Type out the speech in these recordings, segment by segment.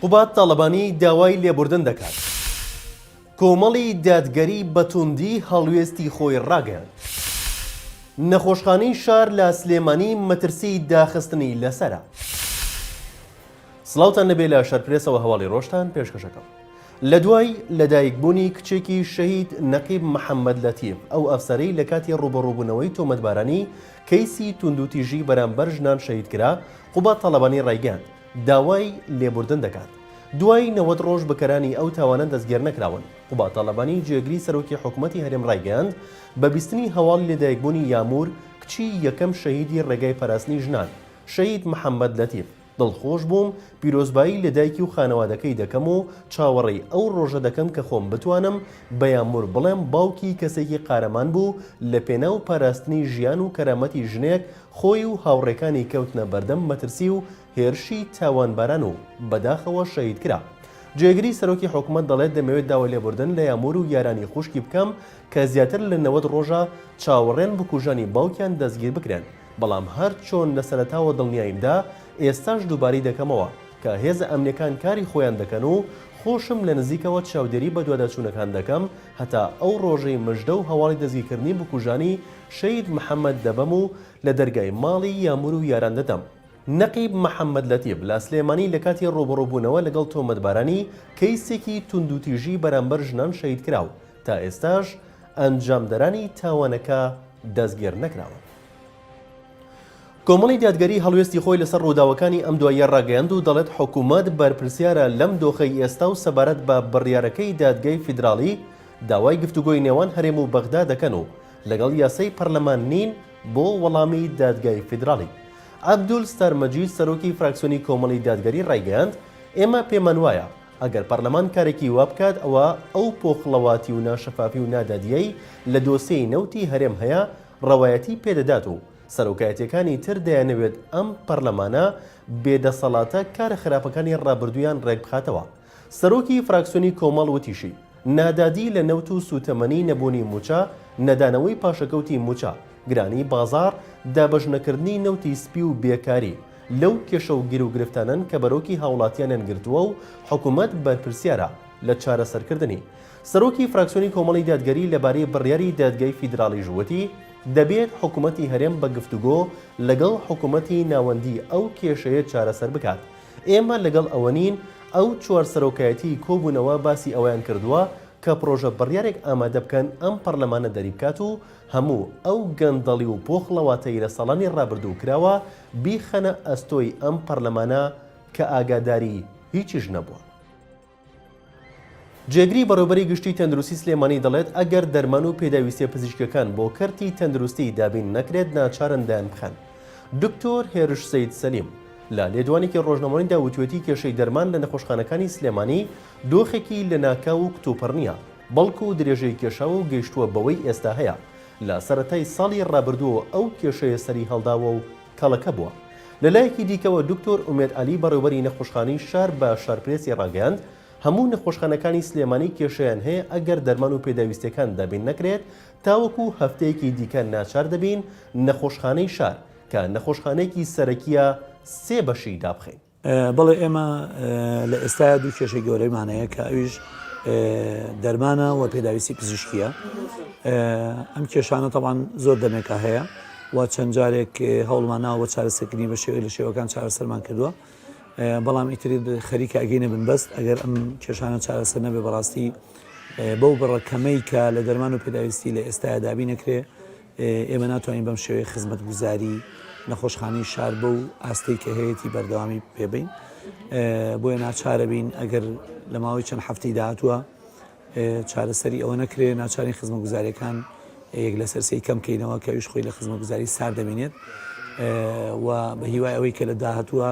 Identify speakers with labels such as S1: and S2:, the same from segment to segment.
S1: قوباد تاڵەبانی داوای لێبوردن دەکات. کۆمەڵی دادگەری بە توندی هەڵوێستی خۆی ڕاگەیاند. نەخۆشخانەی شار لە سلێمانی مەترسی داخستنی لەسەرە. سڵاوتان لەبێ لە شارپرێسەوە هەواڵی ڕۆژتان پێشکەشەکەم. لە دوای لەدایکبوونی کچێکی شەهید نەقیب محەممەد لەتیف، ئەو ئەفسەرەی لە کاتی ڕووبەڕووبوونەوەی تۆمەتبارانی کەیسی توندوتیژی بەرامبەر ژنان شەهید کرا، قوباد تاڵەبانی ڕایگەیاند، داوای لێبوردن دەکات. دوای 90 ڕۆژ بکەرانی ئەو تاوانە دەستگیرنەکراون. قوباد تاڵەبانی جێگری سەرۆکی حکومەتی هەرێم ڕایگەیاند، بە بیستنی هەواڵی لەدایکبوونی یامور کچی یەکەم شەهیدی ڕێگای پاراستنی ژنان، شەهید محەمەد لەتیف، دڵخۆش بووم، پیرۆزبایی لە دایکی و خانەوادەکەی دەکەم و چاوەڕێی ئەو ڕۆژە دەکەم کە خۆم بتوانم بە یامور بڵێم باوکی کەسێکی قارەمان بوو لە پێناو پاراستنی ژیان و کەرامەتی ژنێک خۆی و هاوڕێکانی کەوتنە بەردەم مەترسی و هێرشی تاوانباران و بەداخەوە شەهید کرا. جێگری سەرۆکی حکومەت دەڵێت دەمەوێت داوای لێبوردن لە یامور و یارانی خوشکی بکەم کە زیاتر لە 90 ڕۆژە چاوەڕێن بکوژانی باوکیان دەستگیر بکرێن، بەڵام هەر چۆن لە سەرەتاوە دڵنیاییم دا ئێستاش دووبارەی دەکەمەوە کە هێزە ئەمنیەکان کاری خۆیان دەکەن و خۆشم لە نزیکەوە چاودێری بەدواداچوونەکان دەکەم هەتا ئەو ڕۆژەی مژدە و هەواڵی دەستگیرکردنی بکوژانی شەهید محەمەد دەبەم و لە دەرگای ماڵی یامور و یاران دەدەم. نەقیب محەمەد لەتیف لە سلێمانی لە کاتی ڕووبەڕووبوونەوە لەگەڵ تۆمەتبارانی کەیسێکی توندوتیژی بەرامبەر ژنان شەهید کرا و تا ئێستاش ئەنجامدەرانی تاوانەکە دەستگیر نەکراون. کۆمەڵی دادگەری هەڵوێستی خۆی لەسەر ڕووداوەکانی ئەم دواییە ڕاگەیاند و دەڵێت حکوومەت بەرپرسیارە لەم دۆخەی ئێستا و سەبارەت بە بڕیارەکەی دادگای فیدراڵی داوای گفتوگۆی نێوان هەرێم و بەغدا دەکەن و لەگەڵ یاسای پەرلەمان نین بۆ وەڵامی دادگای فیدراڵی. عەبدول ستار مەجید سەرۆکی فراکسیۆنی کۆمەڵی دادگەری ڕایگەیاند، ئێمە پێمان وایە ئەگەر پەرلەمان کارێکی وا بکات ئەوا ئەو پۆخڵەواتی و ناشەفافی و نادادییەی لە دۆسیەی نەوتی هەرێم هەیە ڕەوایەتی پێدەدات و سەرۆکایەتیەکانی تر دەیانەوێت ئەم پەرلەمانە بێدەسەڵاتە کارە خراپەکانی ڕابردوویان ڕێکبخاتەوە. سەرۆکی فراکسیۆنی کۆمەڵ وتیشی، نادادی لە نەوت و سووتەمەنی نەبوونی مووچە، نەدانەوەی پاشەکەوتی مووچە، گرانی بازاڕ، دابەشنەکردنی نەوتی سپی و بێکاری، لەو کێشە و گیروگرفتانەن کە بەرۆکی هاوڵاتیانیان گرتووە و حکومەت بەرپرسیارە لە چارەسەرکردنی. سەرۆکی فراکسیۆنی کۆمەڵی دادگەری لەبارەی بڕیاری دادگای فیدراڵیش وتی، دەبێت حکومەتی هەرێم بە گفتوگۆ لەگەڵ حکومەتی ناوەندی ئەو کێشەیە چارەسەر بکات. ئێمە لەگەڵ ئەوە نین، ئەو چوار سەرۆکایەتیی کۆبوونەوە باسی ئەوەیان کردووە کە پڕۆژە بڕیارێک ئامادە بکەن ئەم پەڕلەمانە دەریبکات و هەموو ئەو گەندەڵی و پۆخڵەواتەی لە ساڵانی ڕابردوو کراوە بیخەنە ئەستۆی ئەم پەڕلەمانە کە ئاگاداری هیچیش نەبووە. جێگری بەڕێوبەری گشتی تەندروستی سلێمانی دەڵێت، ئەگەر دەرمان و پێداویستیە پزیشکیەکان بۆ کەرتی تەندروستی دابین نەکرێت ناچارن دایانبخەن. دکتۆر هێرش سەید سەلیم، لە لێدوانێکی ڕۆژنامەوانیدا وتوێتی کێشەی دەرمان لە نەخۆشخانەکانی سلێمانی دۆخێکی لەناکاو و کتوپڕ نییە، بەڵکو درێژەی کێشاوە و گەیشتووە بەوەی ئێستا هەیە. لە سەرەتای ساڵی ڕابردووەوە ئەو کێشەیە سەریهەڵداوە و کەڵەکە بووە. لەلایەکی دیکەوە دکتۆر ئومێد عەلی بەڕێوبەری نەخۆشخانەی شار بە شارپرێسی ڕاگەیاند، هەموو نەخۆشخانەکانی سلێمانی کێشەیان هەیە ئەگەر دەرمان و پێداویستیەکان دابین نەکرێت تاوەکو هەفتەیەکی دیکە ناچار دەبین نەخۆشخانەی شار کە نەخۆشخانەیەکی سەرەکیە سێ بەشی دابخەین.
S2: بەڵێ ئێمە لە ئێستایا دوو کێشەی گەورەمان هەیە کە ئەویش دەرمانە و پێداویستی پزیشکیە ئەم کێشانە تەبان زۆر دەمێکە هەیە و چەند جارێک هەوڵمان ناوە بە چارەسەرکردنی بە شێوەیەک لە شێوەکان چارەسەرمان کردووە بەڵام ئیتر خەریکە ئەگەینە بنبەست ئەگەر ئەم کێشانە چارەسەر نەبێ بەڕاستی بەو بڕە کەمەی کە لە دەرمان و پێداویستی لە ئێستایا دابی نەکرێ ئێمە ناتوانین بەم شێوەیە خزمەتگوزاری نەخۆشخانەی شار بەو ئاستەی کە هەیەتی بەردەوامی پێبین بۆیە ناچارە بین ئەگەر لە ماوەی چەند هەفتەی داهاتووە چارەسەری ئەوە نەکرێ ناچارین خزمەتگوزاریەکان یەک لەسەر سێی کەم کەینەوە کە ئەویش خۆی لە خزمەتگوزاری سار دەبینێت و بە هیوای ئەوەی کە لە داهاتووە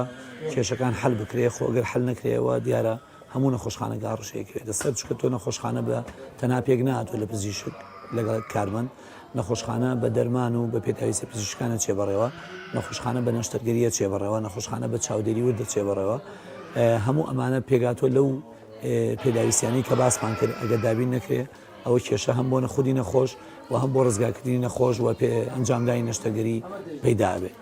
S2: کێشەکان حل بکرێ خۆ ئەگەر حل نەکرێەوە دیارە هەموو نەخۆشخانە گاڕشەیە کەوێتە سەر چونکە تۆ نەخۆشخانە بە تەنها پێک نهاتوە لە پزیشک لەگەڵ کارمەند نەخۆشخانە بە دەرمان و بە پێداویستە پزیشکانە چێ بەڕێوە نەخۆشخانە بە نەشتەرگەریە چێ بەڕێوە نەخۆشخانە بە چاودێری وردە چێ بەڕێوە هەموو ئەمانە پێگاتوە لەو پێداویستیانەی کە باسمان کرد ئەگەر دابین نەکرێ ئەوە کێشە هەم بۆ خودی نەخۆش و هەم بۆ ڕزگارکردنی نەخۆش و پێ ئەنجامدانی نەشتەرگەری پەیدا ئەبێ.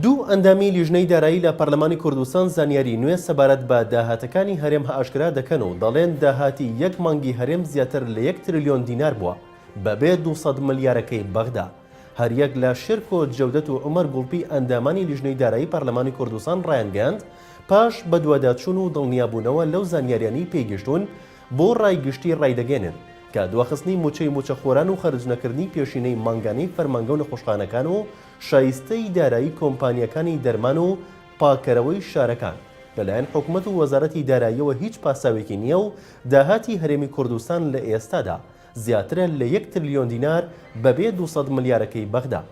S1: دوو ئەندامی لیژنەی دارایی لە پەرلەمانی کوردستان زانیاری نوێ سەبارەت بە داهاتەکانی هەرێم ئاشکرا دەکەن و دەڵێن داهاتی یەک مانگی هەرێم زیاتر لە یەک ترلیۆن دینار بووە بەبێ 200 ملیارەکەی بەغدا. هەریەک لە شێرکۆ جەودەت و عومەر گوڵپی ئەندامانی لیژنەی دارایی پەرلەمانی کوردستان ڕایانگەیاند، پاش بەدواداچوون و دڵنیابوونەوە لەو زانیاریانەی پێیگەشتوون بۆ ڕای گشتی ڕایدەگەیەنن کە دواخستنی مووچەی مووچەخۆران و خەرجنەکردنی پێشینەی مانگانەی فەرمانگە و نەخۆشخانەکان و شایستەی دارایی کۆمپانیاکانی دەرمان و پاککەرەوەی شارەکان لەلایەن حکومەت و وەزارەتی داراییەوە هیچ پاساوێکی نییە و داهاتی هەرێمی کوردستان لە ئێستادا زیاترە لە یەک ترلیۆن دینار بەبێ 200 ملیارەکەی بەغدا.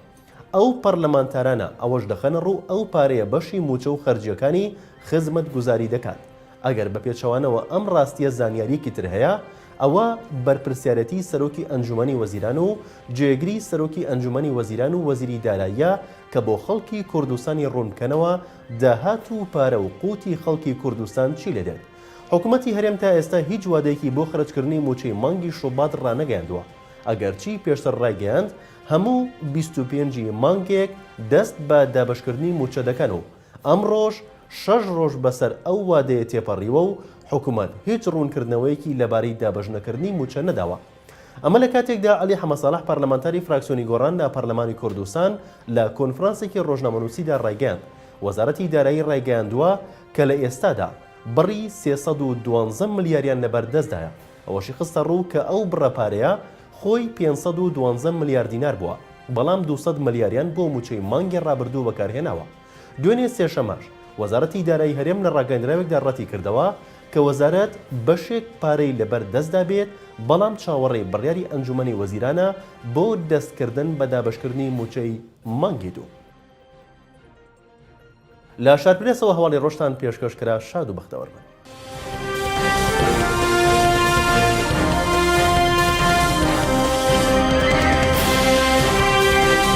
S1: ئەو پەرلەمانتارانە ئەوەش دەخەنە ڕوو ئەو پارەیە بەشی مووچە و خەرجییەکانی خزمەتگوزاری دەکات. ئەگەر بە پێچەوانەوە ئەم ڕاستییە زانیارییەکی تر هەیە، ئەوە بەرپرسیارێتی سەرۆکی ئەنجومەنی وەزیران و جێگری سەرۆکی ئەنجومەنی وەزیران و وەزیری داراییە کە بۆ خەڵکی کوردستانی ڕوون بکەنەوە داهات و پارە و قوتی خەڵکی کوردستان چی لێدێت. حکومەتی هەرێم تا ئێستا هیچ وادەیەکی بۆ خەرجکردنی مووچەی مانگی شوبات ڕانەگەیاندووە، ئەگەرچی پێشتر ڕایگەیاند هەموو 25 ی مانگێک دەست بە دابەشکردنی مووچە دەکەن و ئەمڕۆش شەش ڕۆژ بەسەر ئەو وادەیە تێپەڕیوە و حکومەت هیچ ڕوونکردنەوەیەکی لەبارەی دابەشنەکردنی مووچە نەداوە. ئەمە لە کاتێکدا عەلی حەمەساڵح پەرلەمانتاری فراکسیۆنی گۆڕان لە پەرلەمانی کوردستان لە کۆنفرانسێکی ڕۆژنامەنووسیدا ڕایگەیاند، وەزارەتی دارایی ڕایگەیاندووە کە لە ئێستادا بڕی 312 ملیاریان لەبەردەستدایە، ئەوەشی خستەڕوو کە ئەو بڕە پارەیە خۆی 512 ملیار دینار بووە، بەڵام 200 ملیاریان بۆ مووچەی مانگی ڕابردوو بەکارهێناوە. دوێنێ سێشەممەش، وەزارەتی دارایی هەرێم لە ڕاگەیەندراوێکدا ڕەتیکردەوە کە وەزارەت بەشێک پارەی لەبەر دەستدا بێت، بەڵام چاوەڕێی بڕیاری ئەنجومەنی وەزیرانە بۆ دەستکردن بە دابەشکردنی مووچەی مانگی دوو. لە شارپرێسەوە هەواڵی ڕۆژتان پێشکەش کرا، شاد و بەختەوەر بن.